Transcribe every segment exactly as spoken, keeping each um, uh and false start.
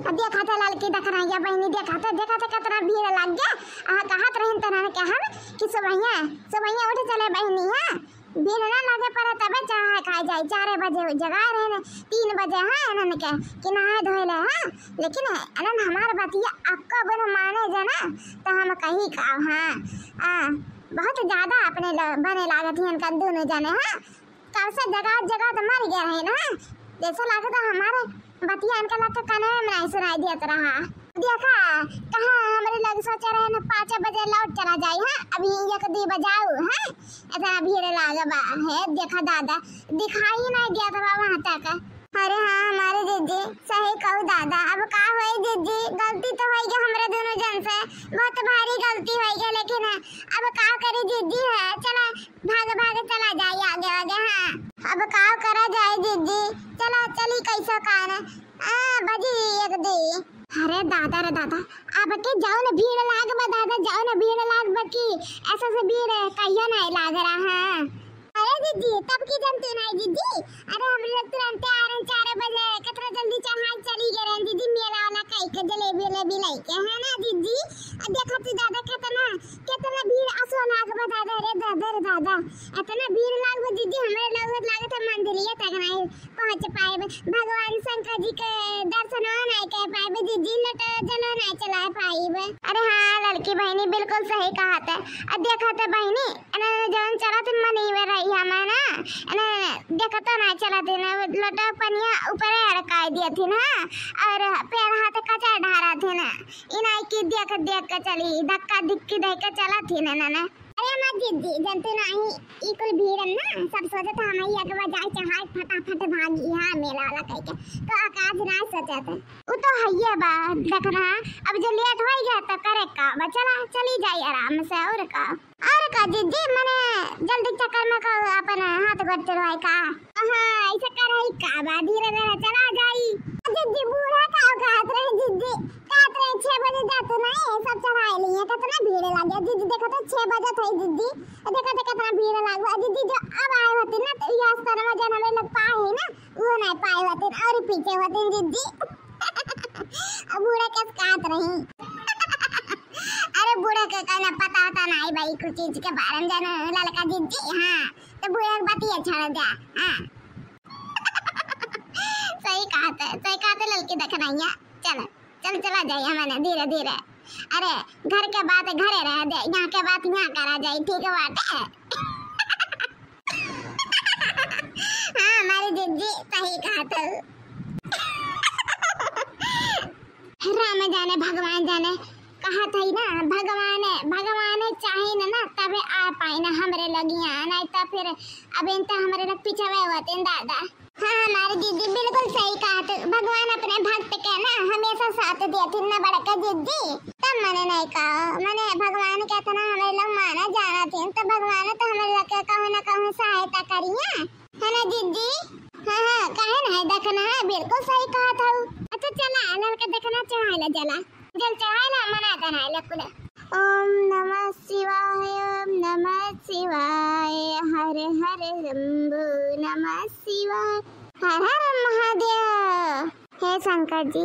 अब देखा था ललकी दखनैया बहिनी, देखा था, देखा था कितना भीड़ लग गया। आ, कहत रहिन तनन के हम कि सुबहिया, सुबहिया उठ चले बहिनी, हाँ, भीड़ ना लगे पड़े तबे चढ़ाए खाए जाई। चारे बजे जगाए रहे ने, तीन बजे, हाँ, इन्हन के कि नहाए धोए ले, हाँ, लेकिन इन्हन हमार बतिया अक्का बिन माने जना, तो हम कही का, हाँ, आ, बहुत ज्यादा अपने ल-, बने लागत ही इनका दोनों जने, हाँ, कब से जगात जगात मर गया रहे ना, जैसे लागत हमारे बतिया इनका लगता काने में नहीं सुनाई देत रहा। देखा, कहाँ हमरे लोग सोचे रहे ना पाँच बजे लौट चला जाई, हाँ? अभी एक दो बजाऊ, हाँ? इतना भीड़ लाग बा, है, देखा दादा, दिखाई नहीं देत बा वहाँ तक। अरे हाँ, हमारे जीजी, सही कहू दादा, अब का होई जीजी, गलती तो होई गया हमरे दोनों जन से, बहुत भारी गलती होई गया, लेकिन अब का करी जीजी, है, चला भाग भाग चला जाई आगे आगे, हाँ। अब का करा जाए जीजी, चला चली कैसा कान, आ, बजी एक दी। अरे दादा रे दादा, अब के जाओ न भीड़ लाग बा दादा, जाओ न भीड़ लाग बा की, ऐसा से भीड़ कहियो नहीं लाग रहा है। अरे जीजी, तब की जनती नहीं जीजी, अरे हम लोग तुरंत आ रहे हैं चार बजे, कितना जल्दी चढ़ाई चली गए रहे जीजी, मेला वाला कई के जलेबी वलेबी लेके, है ना जीजी? अब देखा तू दादा कितना, कितना भीड़ असो लाग बा दादा रे दादा रे दादा, इतना भीड़ लाग बा जीजी, हमें लोग लागत है मंदिरिया तक नहीं पहुँच पाएब, भगवान शंकर जी के दर्शन नहीं कर पाएब जीजी, लट जलो नहीं चला पाएब। अरे हाँ लड़की बहिनी, बिल्कुल सही कहत है। अब देखत है बहिनी, इन्हें जौन चलत मनीवे रही हमें ना, इन्हें देखत नहीं चलत, इन्हें लोटा पनिया ऊपरे अड़काई दिया थी ना, और पैर हाथ कचर ढारा थी ना, इन्हें की देख देख के चली, धक्का धिक्की दे के चलत थी ना, ना, ना। अरे अम्मा जीजी, जनतू नाही, ई कुल भीड़ ना, सब सोचत हम ही एक बार जाए चढ़ाई फटाफट भागी, हाँ, मेला वाला कह के। तो आकाश ना सोचत। उ तो हइये बा, देखना, अब जो लेट होई गया तो करे का बा, चला, चली जाई आराम से, और का। और का जीजी, मने जल्दी चक्कर में का अपन हाथ गोड़ तुड़वाई का? हाँ, ऐसे करही का बा, धीरे धीरे चला जाई। जीजी, बूढ़ा का कहत रहे जीजी, कहत रहे छह बजे जातू नहीं, सब चढ़ाई लिए, कितना भीड़ लगे। जीजी देखो तो छह बजे थे जीजी, देखो तो कितना भीड़ लग गया। जीजी जो अब आए होते ना तो यह आस्थान में जन हमें लोग पाए है ना, वो नहीं पाए होते और पीछे होते जीजी। अब बूढ़ा कैसे कहत रही? अरे बूढ़ा के कहना पता होता नहीं भाई, कुछ चीज के बारे में जाने ललका जीजी। हाँ, तो बूढ़ा के बतिया छोड़ दे। हाँ। सही कहत है, सही कहत है ललकी दखनैया। चल, चल, चला जाई हमने धीरे धीरे। अरे, घर के बात घरे रह दे, यहाँ के बात यहाँ करा जाई, ठीक बाटे? हाँ, हमारी जीजी सही कहत है। राम जाने, भगवान जाने, कहत है ना, भगवान, भगवान चाहे न ना, तबे आ पाए ना हमरे लगिया, नहीं तो फिर अब इन तो हमरे लोग पीछे में होते हैं दादा। हाँ, हमारे जीजी बिल्कुल सही कहत, भगवान अपने भक्त के ना हमेशा साथ देथिन ना बड़का जीजी। तब मने नहीं कहो, मने भगवान के इतना हमरे लोग माना जाना थिन, तो भगवान तो हमरे लोग के कहूँ ना कहूँ सहायता करिए, है ना जीजी? हाँ, हाँ, काहे ना है, देखना है, बिल्कुल सही कहत हऊ। अच्छा चला, ललका देखना चढ़ाए ला चला। जल चढ़ाए ला, मना दनाए ला कुले। ओम नमः शिवाय, ओम नमः शिवाय, हर हर शंभू नमः शिवाय, हर हर महादेव। हे शंकर जी,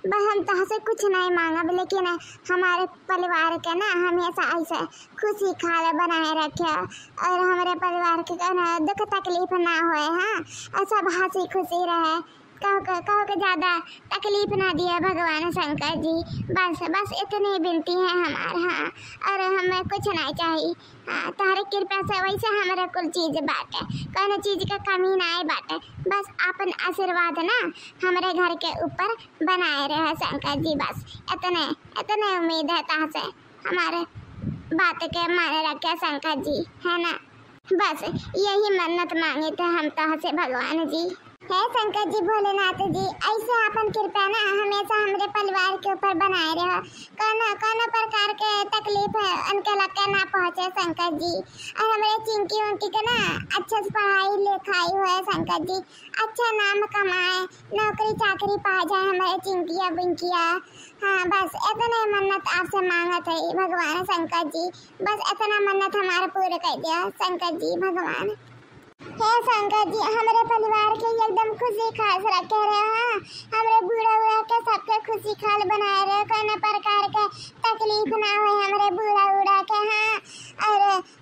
बस हम तहसे कुछ नहीं मांगब, लेकिन हमारे परिवार के ना हमेशा ऐसे खुशी खाल बनाए रखे और हमारे परिवार के ना दुख तकलीफ ना होए, हाँ, और सब हंसी खुशी रहे। कहो के, कहो के ज्यादा तकलीफ ना दिया भगवान शंकर जी, बस, बस इतनी विनती है हमार, हाँ, और हमें कुछ नहीं चाहिए। हाँ, तोहरे कृपा से वैसे हमारे कुल चीज बाटे, कौनो चीज के कमी ना बाटे, बस आपन आशीर्वाद ना हमरे घर के ऊपर बनाए रहे शंकर जी, बस इतने, इतने उम्मीद है तहसे। हमारे बात के माने रखे शंकर जी, है ना? बस यही मन्नत मांगे थे हम तोहसे भगवान जी। हे शंकर जी, भोलेनाथ जी, ऐसे आपन कृपा ना हमेशा हमरे परिवार के ऊपर बनाए रहो। कौनो, कौनो प्रकार के तकलीफ है उनके लगे ना पहुँचे शंकर जी। और हमरे चिंकी उंकी के ना अच्छे से पढ़ाई लिखाई होए शंकर जी, अच्छा नाम कमाए, नौकरी चाकरी पा जाए हमारे चिंकिया बिंकिया। हाँ, बस इतने मन्नत आपसे मांगत है भगवान शंकर जी, बस इतना मन्नत हमारा पूरा कर दिया शंकर जी भगवान। हे शंकर जी, हमरे परिवार के एकदम खुशी खास रखे रहे, हाँ, हमरे बूढ़ा उड़ा के सबके खुश खुशहाल बनाए रहे, कौनो प्रकार के तकलीफ ना होए हमरे बूढ़ा उड़ा के, हाँ। और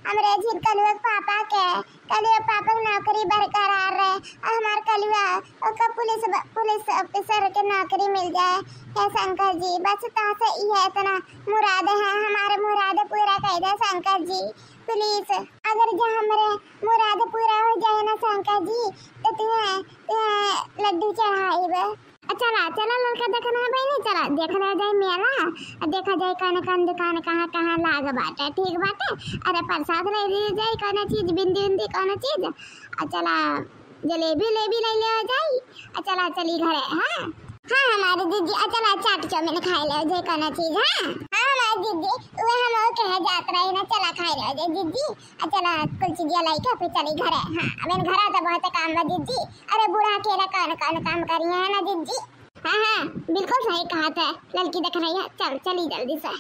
हमरे झिन कलुआ के पापा के, कलुआ पापा के नौकरी बरकरार रहे, और हमार कलुआ ओका पुलिस ब-, पुलिस ऑफिसर के नौकरी मिल जाए। हे शंकर जी, बस तोहसे इहे इतना मुराद है, हमारे मुराद पूरा कर दे शंकर जी, प्लीज। अगर जो हमरे मुराद पूरा हो जाए ना शंकर जी, तो तुहे, तुहे लड्डू चढ़ाइब। आ, चला, चला लड़का देखना है बहिनी, चला, देख ले जाए मेला, आ देखा जाए कौन कौन दुकान कहाँ कहाँ लाग बाटे, ठीक बाटे। अरे प्रसाद ले ली जाए, कौनो चीज, बिंदी उंदी कौनो चीज, आ चला जलेबी उलेबी ले ले जाए, आ चला चली घरे, हाँ। हाँ हमारे दीदी, आ चला चाट चाउमीन खाए ले जाए कौनो चीज, हाँ। हाँ हमारे दीदी, वह हम और कहे जात रही ना, चला खाए ले जाए दीदी, आ चला कुल चीजिया लाइके फिर चली घरे, हाँ। अब इन घरा तो बहुत काम बा दीदी, अरे बूढ़ा अकेला कौन कौन काम करिए है ना दीदी। हाँ हाँ, बिल्कुल सही कहा थे लड़की देख रही है, चल चली जल्दी से।